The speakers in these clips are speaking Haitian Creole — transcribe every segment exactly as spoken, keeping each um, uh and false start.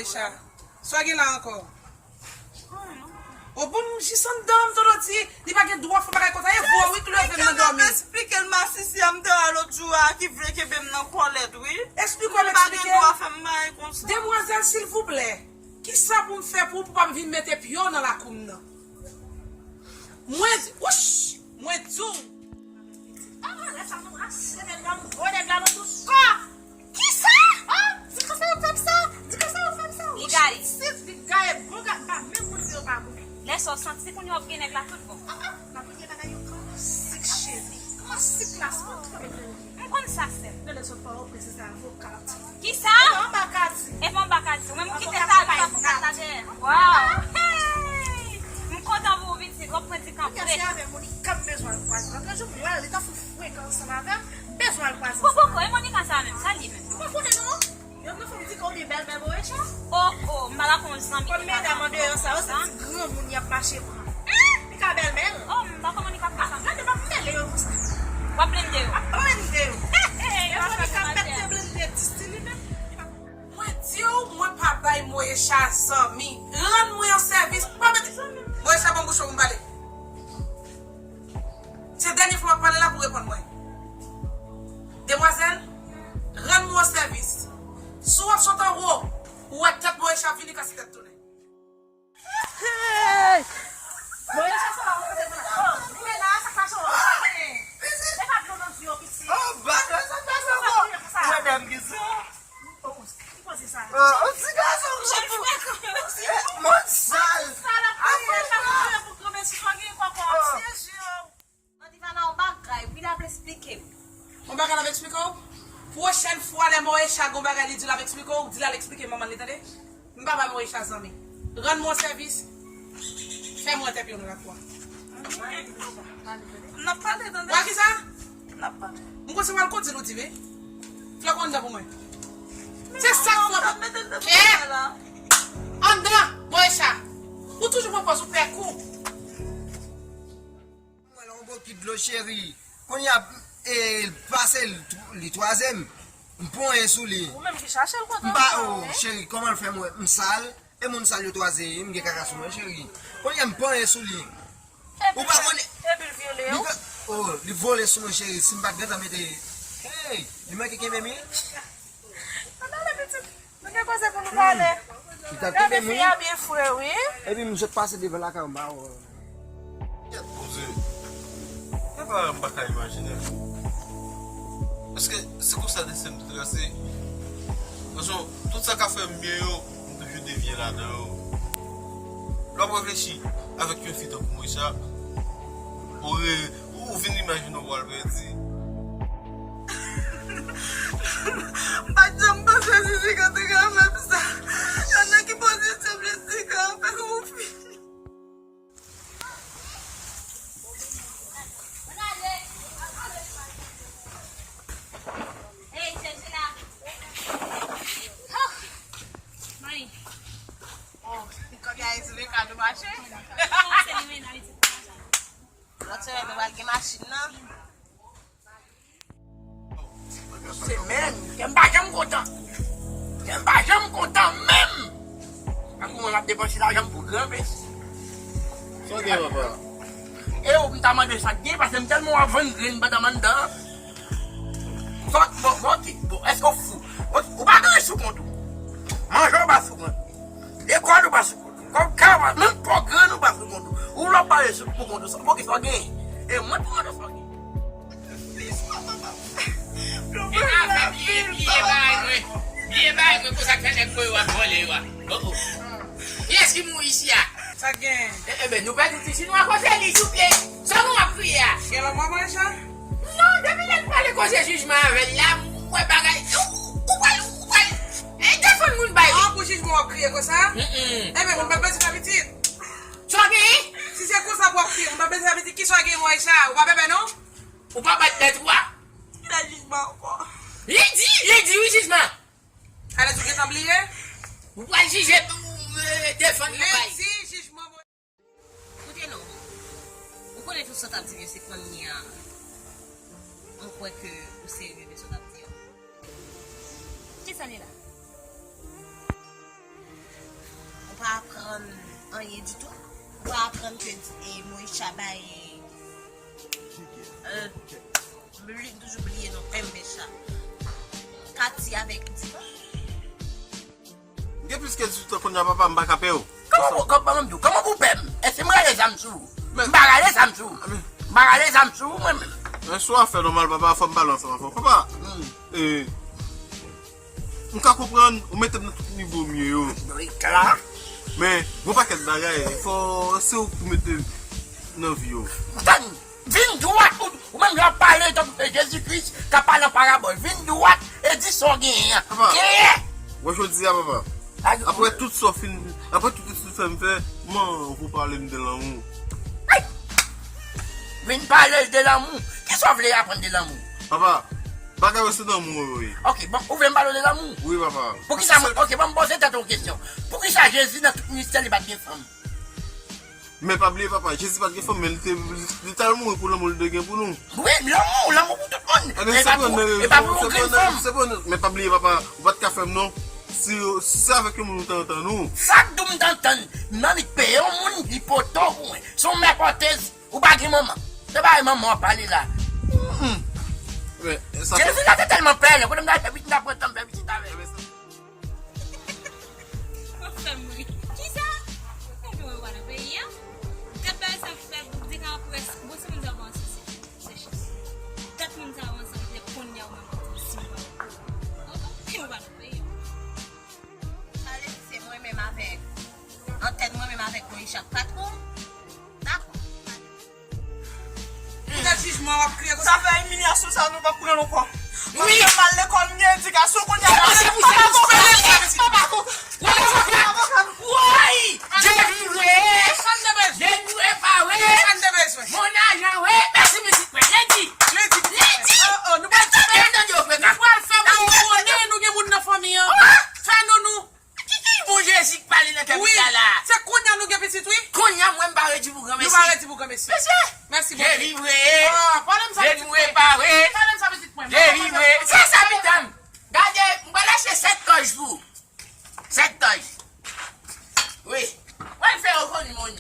Sa w gen la ankò? O bon, m jis anndan, m tonton di, li pa gen dwa fè bagay konsa, e vo wi k leve m nan dòmi. Esplike l masisi a, m te wè lòt jou a ki vle kenbe m nan kòlèt wi. Esplike w, li pa gen dwa fè m bagay konsa. Demwazèl, silvouplè, kisa pou m fè pou ou pou pa vin mete pye w nan lakou m nan? Mwen, wouch, mwen di w. Ah, lè sa nou rache nèg la, nou voye nèg la nan tout kò. Kisa? Ah, di konsa yo fè m sa, di konsa yo fè m sa. Li gaye. Si li gaye, bon gaye, m pa menm konn si yo pa bon. Lè sa w santi kounye a w ap gen nèg la tout bon. Ah, ah, m ap regle bagay yo klasik, cheri. Klasik, klasik, mwen trè byen. M konn sa, sè m. Lè lè sot pa w, prese sa, avoka. Kisa? Epa anba kati. Epa anba kati. Ou menm ou kite sa, ou pa pou kat la dèyè. Waw. Hey! M kontan pou ou, pitit. W ap pran ti kanpe. Kase avè Monica, m bezwen al kwaze. Lòt jou m wè l, li ta fout frekan ansanm avè m, m bezwen al kwaze. Popo, e Monica sa menm, sa l ye menm? Ou pa konnen non? Yon nan fanm di ke w byen bèlmè Moesha. Oh, oh, m pa ka konn zanmi ki ka fè yon bagay konsa. Kòm medam andeyò sa yo, se ti granmoun y ap mache pran. Li ka bèlmè l. Oh, m pa konn moun ki ap fè sa. Gade, m ap mele yo konsa. W ap blende yo. M ap blende yo. Hey, hey, e Monica pèt te blende ti stil li menm. Mwen di w, mwen pa bay Moesha zanmi. Rann mwen yon sèvis. Pa mete. Moesha, ban m bouch ou pou m pale. Se dènye fwa m ap pale la pou w reponn mwen. Demwazèl, rann mwen yon sèvis. Si w ap sot anwo, ou wè tèt Moesha vini kase tèt tounen. Hey! Moesha, sa va, ou kote pou la? Oh, ou la, sa k pase w? E pa dlo nan zye w, pitit. Oh, ba, sa k pase w? Ou wè dam ki sa? Oh, oh, ki koze sa? Oh, oh, ti gason, mwen sal. Sa la, pou granmesi pa gen kòkò, se je w. Antivana, yon bagay, wi, l ap esplike m. Yon bagay l ap esplike w? Pwochèn fwa, lè Moesha gon bagay li di l ap esplike w, di l al esplike manman l li, tande? M pa bay Moesha zanmi. Rann mwen sèvis. Fè mwen tèt yo nan lakou a. N ap pale, tande. Wè kisa? N ap pale. M panse w al kote l ou di, wi. Fè w anndan pou mwen. Se sa k fè w. Kè! Anndan, Moesha. Ou toujou pran pòz ou pè kou. Mwen la, yon bokit dlo, cheri. Kounye a, e, l pase l, li twaze m. M ponyen sou li. Ou menm ki chache l kontan. M pa, oh, cheri, kòman l fè mwen? M sal. E moun sal yo twaze, m gen kaka sou mwen, cheri. Kounye a, m ponyen sou li. Ou pa konnen. Epi l vyole w. Li ka, oh, li vole sou mwen, cheri. Si m pa t gentan mete. Hey, li manke kenbe m, wi. Ann ale, pitit. Nou gen koze pou nou pale. Li t ap kenbe m, wi. Gade fi a byen fre, wi. Epi m sot pase devan lakay ou, m pa wè. Kèt, Bondye. Kèt, m pa ka imajine l. Paske se konsa destin m te trase. Paske tout sa k ap fè m byen yo, m toujou devye ladan yo. Lè w ap reflechi avèk yon fi tankou mwen sa, ou re-, ou vin imajine w pral pèdi. M pa t janm panse Jessica te ka fè m sa. Gade nan ki pozisyon Jessica ap fè yon fi. Lòt semèn nou pral gen machin nan. Se menm. Kè m pa janm kontan. Kè m pa janm kontan menm. Tankou mwen m ap depanse lajan m pou granpe. Sa w gen, papa? E ou m ta mande sa k gen, paske m tèlman w ap vann grenn pandan m anndan. Sòt, bon, bon, ok. Bon, èske w fou? Bon, ou pa gen sou kont ou. Manje w pa sou kont ou. Lekòl ou pa sou kont ou. Kòb kay ou pa, menm pògrann ou pa sou kont ou. Ou lòk pale sou pou kont ou. Sa, bon, ki sa w gen? E mwen pou mande sa w gen. E afè byen, byen bagay mwen. Byen bagay mwen konsa k fè nèg mwen yo ap vòlè yo a. Oh, oh. Kiyès ki mouri isi a? Sa k gen? E, e ben, nou pèdi ti Chinwa kote li, souple. Sa nou ap kriye a? Gen lanmò mwen sa? Non, depi lè n pale koze jijman avè l la, m wè bagay. Ou, ou pral, ou pral. E defann moun bay li. An pou jijman w ap kriye konsa? Mm, mm. E ben, moun pa bezwen fè pitit. Sa w gen? Si se konsa pou w ap kriye, moun pa bezwen fè pitit. Kisa w gen mwen sa? Ou pa bebe non? Ou pa bat tèt ou a? Ki lè jijman ankò? Lendi, lendi wi jijman. Ale, ou gentan bliye? Ou pral jije pou, euh, defann nou bay. Lendi, jijman mwen. Koute non. Ou konnen tout sa w t ap di m yo se kounye a. Mwen kwè ke ou serye de sa w t ap di yo. Kisa li la? Anyen ditou. Ou va aprann ke e, Moesha bay, e, m toujou bliye non, M Mecha. Katy avèk Divan. M gen plis ke dizuit an kounye a, papa, m pa ka pè w. Kòman pou, kòman pou, kòman pou pè m? Èske m rale zam sou ou? M pa rale zam sou ou. M pa rale zam sou ou, mwen menm. Men sou afè nòmal, papa, fò m pale ansanm avè w. Papa, e, m ka konprann ou mete m nan tout nivo m ye yo. Men, gon pakèt bagay, fò se ou ki mete nan vi yo. Tann! Vin dwat, ou, ou menm jan w ap pale tankou se Jezi Kris k ap pale an parabòl. Vin dwat e di sa w genyen an. Papa, genyen! Wè jodi a, papa. Apre tout sa w fin, apre tout etid sa m fè, kòman ou pale m de lanmou? Ay! Vin pale l de lanmou? Kisa w vle aprann de lanmou? Papa, bagay yo se lanmou yo ye. Ok, bon, ou vle m pale w de lanmou? Wi, papa. Poukisa, ok, bon, m poze tèt ou yon kesyon. Poukisa Jezi nan tout ministè li pa t gen fanm? Men pa bliye, papa, Jezi pa t gen fanm, men li te, li t al mouri pou lanmou li te gen pou nou. Wi, lanmou, lanmou pou tout moun. Ebyen, se pa pou, e pa pou nou ki gen fanm. Se pou nou, men pa bliye, papa, ou pa t ka fè m non. Si, si se avèk yon moun ou t antann ou. Sa k di w m t antann? Manmi k peye yon moun, li pote w pou mwen. Se yon mè pòtez, ou pa gen manman. Se pa manman w ap pale la. Jezi la te tèlman pè, lè kote m ta fè pitit, m ta pran tan m fè pitit avè l. Ou fè m ri. Kisa? Ou pa nan peyi a? Gad bagay sa k fè dekanpres. Bon, se moun sa yo ansanm, se, se chans. Gad moun sa yo ansanm, se kounye a ou menm ou di si m pa. Ou pa nan peyi a. Sa vle di se mwen menm avèk antèn mwen menm avèk Moesha k patwon. Dakò. Poutèt jijman w ap kriye konsa. Sa fè imilyasyon sa nou p ap pran l ankò. Wi. Mwen fè mal lekòl, m gen edikasyon kounye a. Papa, se pou, se pou, se pou, papa, papa, woy! Delivre! Sa n te bezwen. Delivre pa vre! Sa n te bezwen. Mon ajan, wi. Mèsi, pitit mwen. Lendi. Lendi. Lendi. Oh, oh, nou pral fè, nou pral fè moun konnen nou gen moun nan fanmi an. Fè nou, nou. Ki, ki bon Jezi k pale nan kè pitit la? Wi, se kounye a nou gen pitit, wi. Kounye a, mwen, m pa redi pou granmesi. Nou pa redi pou granmesi. Mesye! Mèsi, Bondye. Delivre! Ah, pale m sa, pitit mwen. Delivre pa vre! Pale m sa, pitit mwen. Delivre! Se sa, pitit mwen. Gade, m pral achte sèt tòj pou ou. Sèt tòj. Wi. Mwen fè yo konn moun.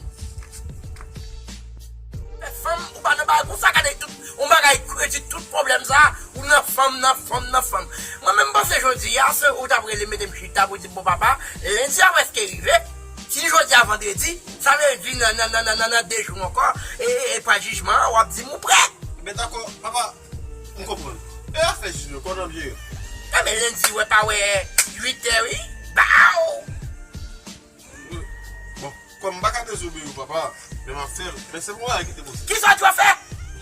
Fanm, ou pa nan bagay konsa, gade tout, yon bagay kredi, tout pwoblèm sa, ou nan fanm, nan fanm, nan fanm. Mwen menm panse jodi a, se ou t ap rele mete m chita pou di, bon papa, lendi a prèske rive. Si jodi a vandredi, sa vle di nan, nan, nan, nan, nan, nan de jou ankò, e, e, e pa jijman an, w ap di m ou prè. Men dakò, papa, m konprann. E afè jijman, kòman m ye? Enben lendi, wè pa wè uit è, wi. Baw! Bon, kòm m pa ka dezobeyi w, papa, men m ap fè l. Men se yon bagay ki te posib. Kisa w di w ap fè?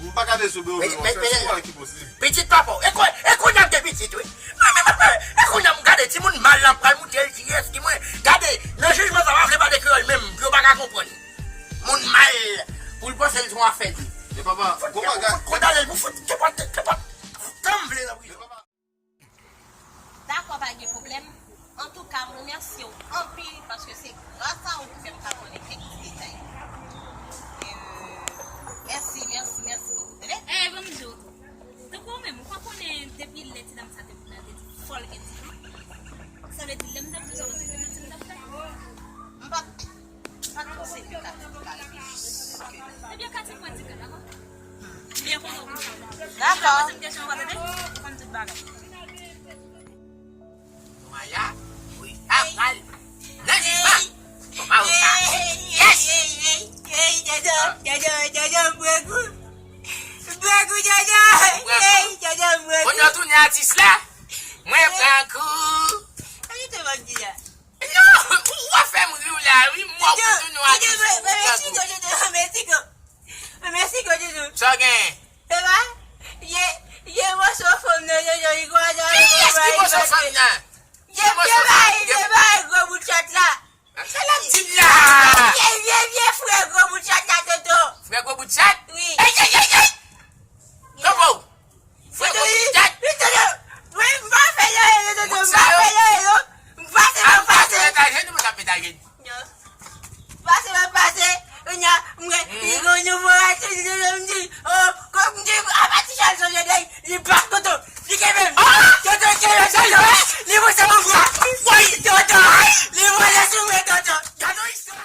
M pa ka dezobeyi w, men m ap fè l. Se yon bagay ki posib. Pitit papa w. E ko-, e kounye a m gen pitit, wi. E kounye a m gade timoun mal la pral moute l, jiyès ki mwen. Gade, nan jijman sa, pa vle pale kreyòl menm, pou yo pa ka konprann. Moun mal, pou l panse l se yon afè di. Men papa, gon bagay. Fout kondane l, pou fout, kenpòt, kenpòt, fout tan m vle nan prizon. Dakò, pa gen pwoblèm. Antouka, m remèsye w anpil paske se gras a ou ki fè m ka konnen kèk ti detay. Euh, mèsi, mèsi, mèsi bokou, tande? Eh, ban m di w tou. Tankou ou menm, ou pa konnen depi lè ti dam sa te vin la, te di fò l gen ti fanm. Sa vle di, lè m t ap di w sa, ou pa t konn ti fanm t ap fè? M pa t Sa k konsène Katy, Katy, jiske. Ebyen, Katy pran ti kè, dakò? Byen konnen w konsa. Dakò. Si w poze m kesyon, w ap tande, ou konn tout bagay. Maya, wi, a pral. Nan jijman. Mama, ou sa. Yes! Hey, Jojo, Jojo, Jojo, m pran kou. M pran kou, Jojo. Ou pran kou? Hey, Jojo, m pran kou. Kounye a w tounen atis la, mwen pran kou. Sa ki te ban di a? Non, ou ap fè m ri w la, wi, m wè w konn tounen w atis, ou pran kou. Mèsi, Jojo, mèsi, Jojo. Mèsi, Jojo. Sa w genyen? Papa, ye, ye moso fanm nan, Jojo, li kwaze avèk papa. Kiyès ki moso fanm nan? Ye, ye bay, ye bay gwo bout chat la. Sa l ap di m la? Vye, vye, vye frè gwo bout chat la, Toto. Frè gwo bout chat? Wi. Ey, ey, ey, ey! Toto! Frè gwo bout chat! Toto! Mwen, m pa fè lè, Toto, m pa fè lè, non. M pase, m pase. Pase, m pase. Kounye a, mwen, li gon nouvo rèl, se li te di, oh, kòm m di, apa ti chal sonje dèy, li bat Toto, li kenbe m. Toto kenbe Toto, li pouse m anba. Woy, Toto, li vole sou mwen, Toto. Gade yon istwa.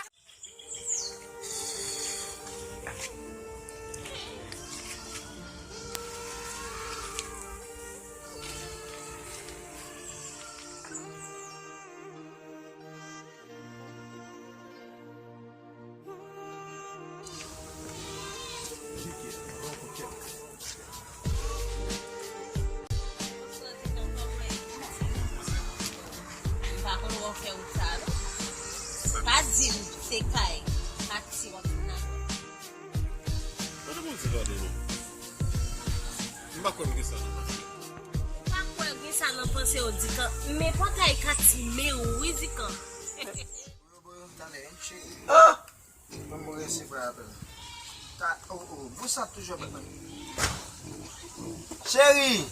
Di m se kay Kati w ap vin la. Gade moun ti gade non. M pa kwè m gen sa nan panse. Ou pa kwè w gen sa nan panse w, Dikan, men pran kay Kati men wi, Dikan. Boyo, boyo, tande, cheri. Ah! Ban m resevwa apèl. Ta, oh, oh, bouch sa toujou ap bat. Cheri!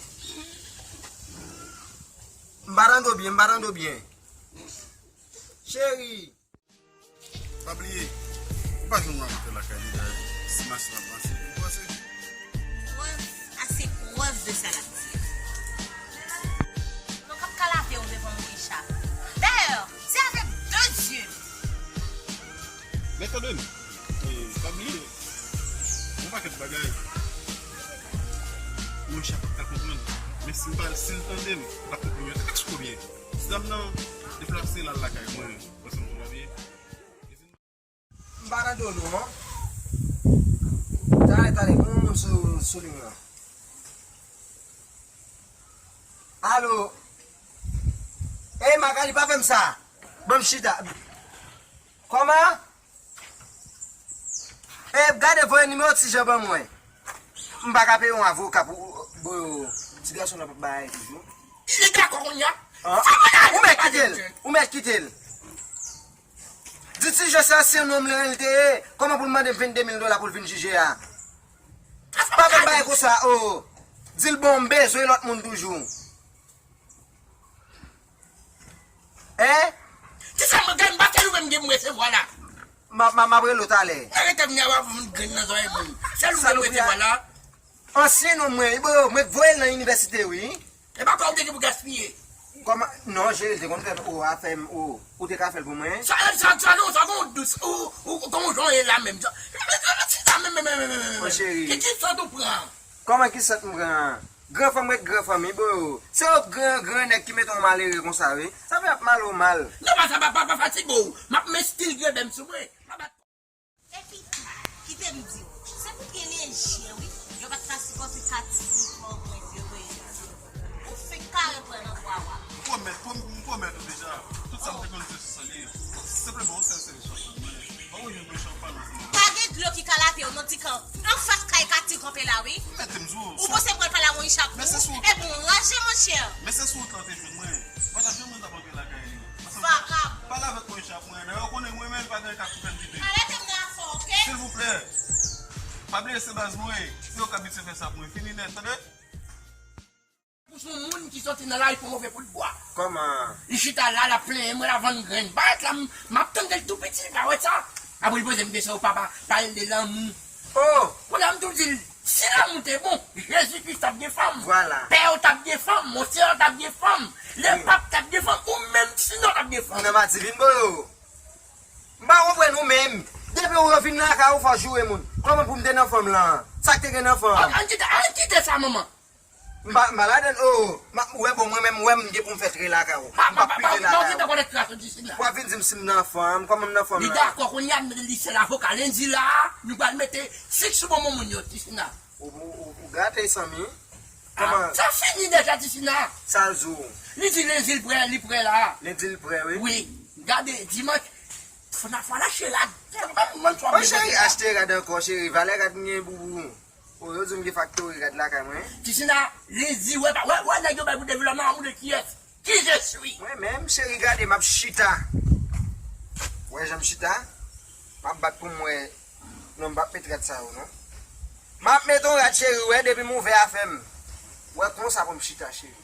M pa tande w byen, m pa tande w byen. Cheri! Pa bliye, ou pa jwenn yon amatè lakay li dayè, si machin ap ranse, ou panse? Prèv ase prèv de sa l ap di. Non, k ap ka lave w devan Moyicha. Dayè, se avèk de zye. Men tande m, e, pa bliye, yon pakèt bagay, Moyicha p ap ka konprann. Men si l pa, si l tande m, l ap konprann yon ti kote byen. Ti dam nan deplase l al lakay mwen. Ou panse m tou pa byen? M pa tande w non. Talè, talè, gen yon moun sou, sou liy lan. Alo. Ey, Magali, pa fè m sa. Ban m chita. Kòman? E, gade, voye nimewo Ti Jan ban mwen. M pa ka peye yon avoka pou, pou ti gason nan p ap bay toujou. Li dakò kounye a. Ah, ou mèt kite l. Ou mèt kite l. Di Ti Jan se ansyen nonm li te ye. Kòman pou l mande m vennde mil dola pou l vin jije a? Pa fè m bagay konsa, oh. Di l bon, m bezwen lòt moun toujou. Hein? Ti Jan, mwen gen, m pa sèl ou menm gen m resevwa la. M a, m a, m ap rele w talè. Mwen rete vini a w ap vin grenn nan zòrèy moun. Sèl ou menm resevwa la. Ansyen nonm mwen, bro, mwen voye l nan inivèsite, wi. E pa kò w te gen pou gaspiye. Kòman? Non, Jeri, l te konn fè m, o, a fè m, o, ou te ka fè l pou mwen. Sa, sa, sa, non, sa, gon dous, ou, ou, kòman w jan w ye la menm? Sa, sa, sa, sa, menm, menm, menm, menm, menm. Mon cheri. Ki, ki sant ou pran? Kòman ki sant m pran? Gran fanm ret gran fanmi, bro. Se yo gran, gran nèg ki mete w malere konsa, wi. Sa fè ap mal ou mal. Non, pa sa, pa, pa, pa fatige w. M ap men stil grenn bèm sou mwen. M ap bat. Epi tou, kite m di w, se pou gen lejè, wi. Yo pa t ka sipoze ka di kò mwen vye, vye. Ou fenk kare pran nan bwa w a. M pwomèt, pwom-, m pwomèt ou deja. Tout sa m te konn di sou sa li. Senpleman, yon sèl solisyon pou mwen. Ban mwen jwenn yon chanpay nan fon. Pa gen dlo ki ka lave w, non, Dikan. Anfas kay Kati kanpe la, wi. Mete m sou. Ou panse m pral pale a Moyicha pou ou? Epi w raje, monchè. Men se sou wout la w te jwenn mwen. Mwen t ap jwenn mwen t ap antre lakay li. Vagabon. Pale avèk Moyicha pou mwen. Dayè, ou konnen mwen menm pa gen kat pou fè m kite. Arete m nan afè w, oke? Silvouplè. Pa bliye se baz mwen. Se yo k abitye fè sa pou mwen. Fini nèt, tande? Pou son moun ki soti nan lari pou move bout bwa. Kòman? Li chita la, l ap plenyen mwen, l ap vann grenn. Parèt la, m, m ap tande l tou piti, pa wè sa? Apre li poze m kesyon, papa, pale l de lanmou. Oh! Kounye a m tou di l, si lanmou te bon, Jezi Kris t ap gen fanm. Vwala. Pè w t ap gen fanm, Monsenyè w t ap gen fanm, Lepap t ap gen fanm, ou menm Ti Jan w t ap gen fanm. Nan madivin, bro. M pa konprann ou menm. Depi ou vin lakay ou, fò w joure moun. Kòman pou m te nan fanm lan? Sa k te gen nan fanm? An, ann kite, ann kite sa, manman. M pa, m pa ladann, oh, m ap, ou wè, bon, mwen menm, ou wè m gen pou m fè tre lakay ou. M p ap pile lakay ou. W ap vin di m si m nan fanm, kòman m nan fanm la. Li dakò, kounye a m mete li sèl avoka. Lendi la, nou pral mete sik sou bonbon moun yo, Ti Sina. Ou, ou, ou, ou gate, Sanmi. Kòman? Sa fini deja, Ti Sina. Sa l di w? Li di lendi l prè, li prè la. Lendi l prè, wi. Wi. Gade, dimanch, fò n a, fò n achte rad. Mwen, mwen, mwen, mwen, cheri, achte rad ankò, cheri. Valè rad m gen pou ou. O, yo di m gen faktori rad lakay mwen. Ti Sina, lendi, wè, wè, wè, nèg yo bay pou devlopman, amour de kiyès? Qui je suis? Mwen menm, cheri, gade, m ap chita. Wè jan m chita? M ap bat pou m wè. Non, m p ap met rad sa yo, non. M ap met yon rad, cheri, wè, depi m ouvè afè m. Wè, konsa pou m chita, cheri.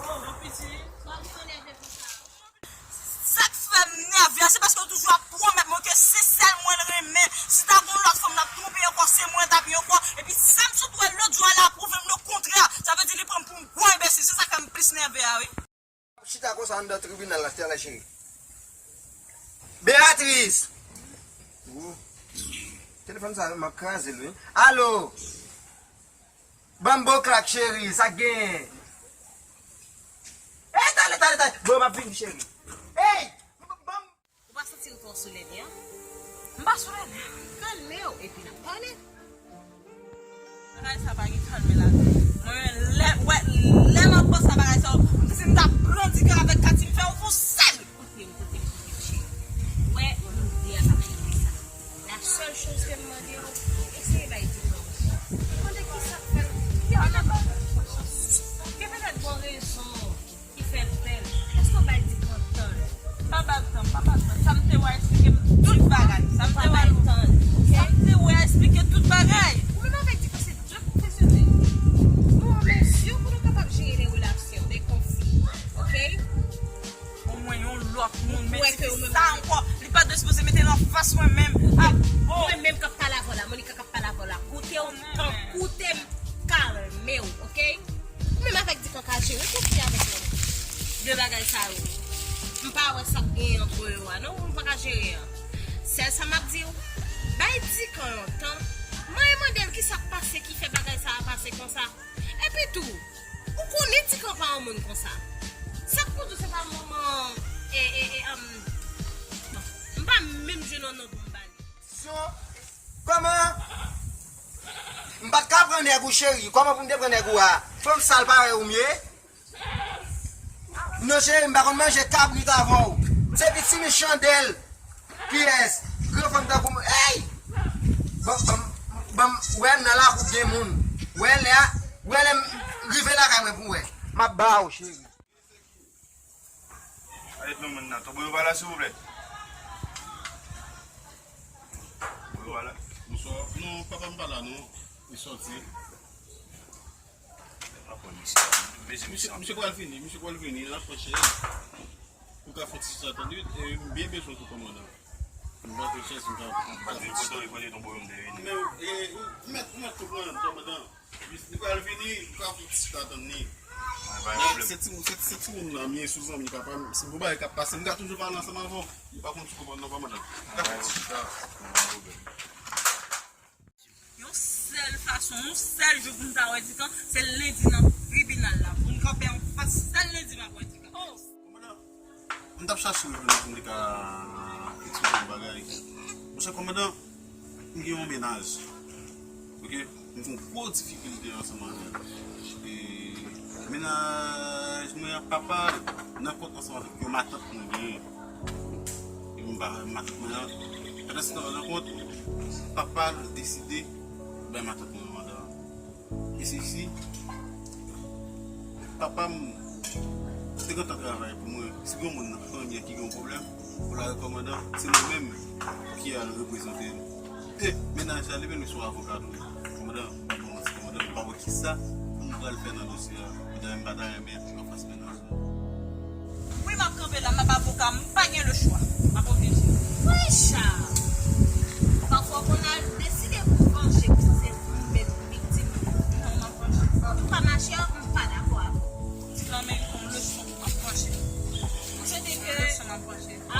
Oh, mon piti, sa w ap fè nève konsa? Sa k fè m nève a, se paske w toujou ap pwomèt mwen ke se sèl mwen l renmen. Si ta gen yon lòt fanm, l ap twonpe ankò, se mwen l t ap ye ankò. Epi sa m sot wè lòt jou a la pwouve m lekontrè. Sa vle di li pran m pou yon gwo enbesil. Se sa k fè m plis nève a, wi. Chita konsa anndan tribinal la, Stella cheri. Beatrice! Ou. Telefòn sa, m ap kraze l, wi. Alo! Ban m bon klak, cheri, sa k genyen? Ey, talè, talè, talè. Bon, m ap vini, cheri. Ey! Ban m. Ou pa santi w twò sou lènè a? M pa sou lènè. Kalme w, epi n ap pale. Bagay sa pa gen kalme ladan l. Mwen menm, lè, wè, lè m ap panse a bagay sa yo, m santi m ta pran Dikan avèk Kati, m fè yo fon sèl. Moun, men tifi sa ankò, li pa t dwe sipoze mete l anfas mwen menm. Ah, oh. Mwen menm k ap pale avè w la, Monica k ap pale avè w la. Koute w, koute m, kalme w, oke? Ou menm avèk Dikan ka jere konfli avèk mwen. De bagay sa yo. M pa wè sa k genyen antre yo a, non, m pa ka jere an. Sèl sa m ap di w, bay Dikan yon tan, mwen mande l kisa k pase ki fè bagay sa a pase konsa. Epi tou, ou konnen Dikan pa yon moun konsa. Sa k pou di w se pa manman, e, e, e, um, bon, m pa menm jwenn yon non pou m ba li. Kòman? M pa t ka pran nèg ou, cheri. Kòman pou m te pran nèg ou a? Fanm sal parèy ou m ye? Non, cheri, m pa konn manje kabrit avè w. Se piti mi chandèl. P S, gran fanm tankou mwen. Ey! Ban, ban, ban, wè m nan lakou gen moun. Wè lè a, wè lè m rive lakay mwen pou wè. M ap ba w, cheri. Alèt non, moun nan. Tonbe yo pa la, silvouplè. Tonbe yo pa la. Bonswa. Non, papa m pa la, non. Li sòti. Misye, misye pral vini, misye pral vini, l ap fè chèz. Ou ka fè ti sa tande, e m byen bezwen tou, kòmandan. M pa fè chèz, m ka. M pa vin kote w, kote tonbo yo m te vini. Men, e, ou mèt, ou mèt konprann, kòmandan. Li pral vini, ou ka fè ti sa tann li. Men se ti, se, se timoun nan, m ye sou zanmi papa m. Si pou bagay k ap pase, m ka toujou pale ansanm avè w. Li pa konn sou kòmandan, kòmandan. M ka fè ti sa. Yon sèl fason, yon sèl jou pou m ta wè Dikan, se lendi nan tribinal la. Pou m kanpe anfas, sèl lendi m ap wè Dikan. Oh! Kòmandan, m t ap chache w jwenn pou m te ka eksplike yon bagay. Monchè kòmandan, m gen yon mennaj. Oke? M gen yon gwo difikilte ansanm avè l. E mennaj mwen an, papa l nan kont ansanm avèk yon matant mwen genyen. Epi m pa wè matant mwen an. Pandan se tan an, nan kont, papa l deside bay matant mwen an mandat. E se isi, papa m te gentan travay pou mwen. Si gen yon moun nan fanmi an ki gen yon pwoblèm, pou la kòmandan, se mwen menm ki al reprezante l. E mennaj la, li menm, li se yon avoka tou. Kòmandan, m pa ba w manti, kòmandan, m pa wè kisa pou m pral fè nan dosye a. Mennaj m pa ta renmen anfas mennaj la. Wi, m ap kanpe la, m ap avoka, m pa gen lechwa. M ap oblije. Wi, cha! Pafwa, w konn al deside pou w vanje, pou se ou menm ki viktim. Non, m ap vanje. Ou pa mache, m pa dakò avè w. Ti lanmen yon leson, m ap vanje. M swete ke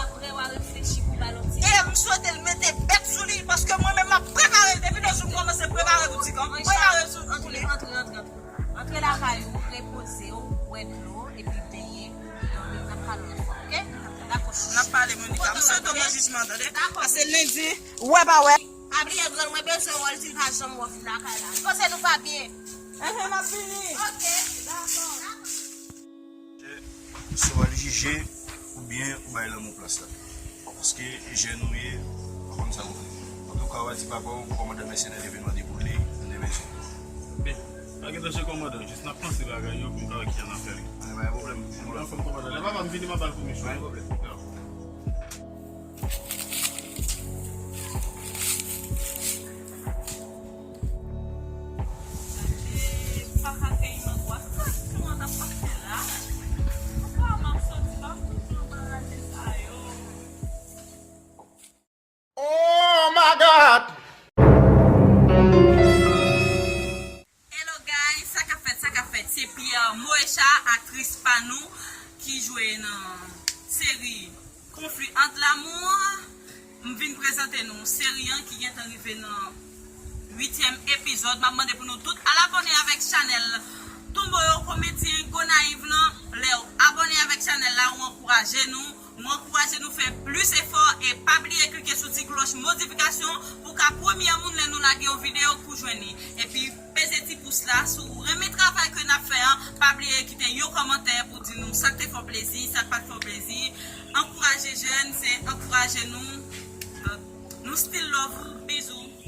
apre w a reflechi pou ba l yon ti. E m swete l mete bèt sou li, paske mwen menm m ap prepare l depi lè jou m kòmanse prepare pou Dikan. M prepare l sou pou li. Antre, antre, antre, antre. Antre lakay ou, repoze w, bwè dlo, epi benyen, dòmi, n ap pale lòt fwa, oke? Dakò. N ap pale, Monica. M swete w nan jijman, tande? Dakò. Pase lendi, wè pa wè. Pa bliye, grann mwen bezwen wè l, di l pa janm wè w vin lakay la. Li panse nou pa byen. Enhen, m ap vini. Oke, dakò. Swa l jije, oubyen ou bay lanmou plas la. Paske jèn ou ye, ou pa konn sa ou vle. Antouka, w a di papa w, kòmandan mèsenè te vin mande pou li, nou te bezwen. Ben, pa gen danje kòmandan, jis n ap panse bagay yo pou n ka wè ki jan n ap fè li. Ann, pa gen pwoblèm. Ann, anfòm kòmandan. Lè papa m vini, m ap ba l komisyon. Pa gen pwoblèm. Yo. Gade, pa ka fè imaj wè sa, kòman n ap pase la? Papa m ap sòti pa fout nan bagay sa yo. Oh my God! Hello guys, sa k ap fèt, sa k ap fèt? Se Pierre Moesha, aktris pa nou, ki jwe nan seri Conflit entre l'amour. M vin prezante nou seri an ki gentan rive nan uityèm epizòd. M ap mande pou nou tout al abòne avèk chanèl Tonbo yo Komedyen Gonayiv lan. Lè w abòne avèk chanèl la, ou ankouraje nou. Ou ankouraje nou fè plis efò e pa bliye klike sou ti klòch notifikasyon pou w ka premye moun lè nou lage yon videyo pou jwenn li. Epi peze ti pous la, si w renmen travay ke n ap fè an, pa bliye kite yon kòmantè pou di nou sa k te fè w plezi, sa k pa t fè w plezi. Ankouraje jèn, se ankouraje nou. Donk, nou still love ou. Bizou.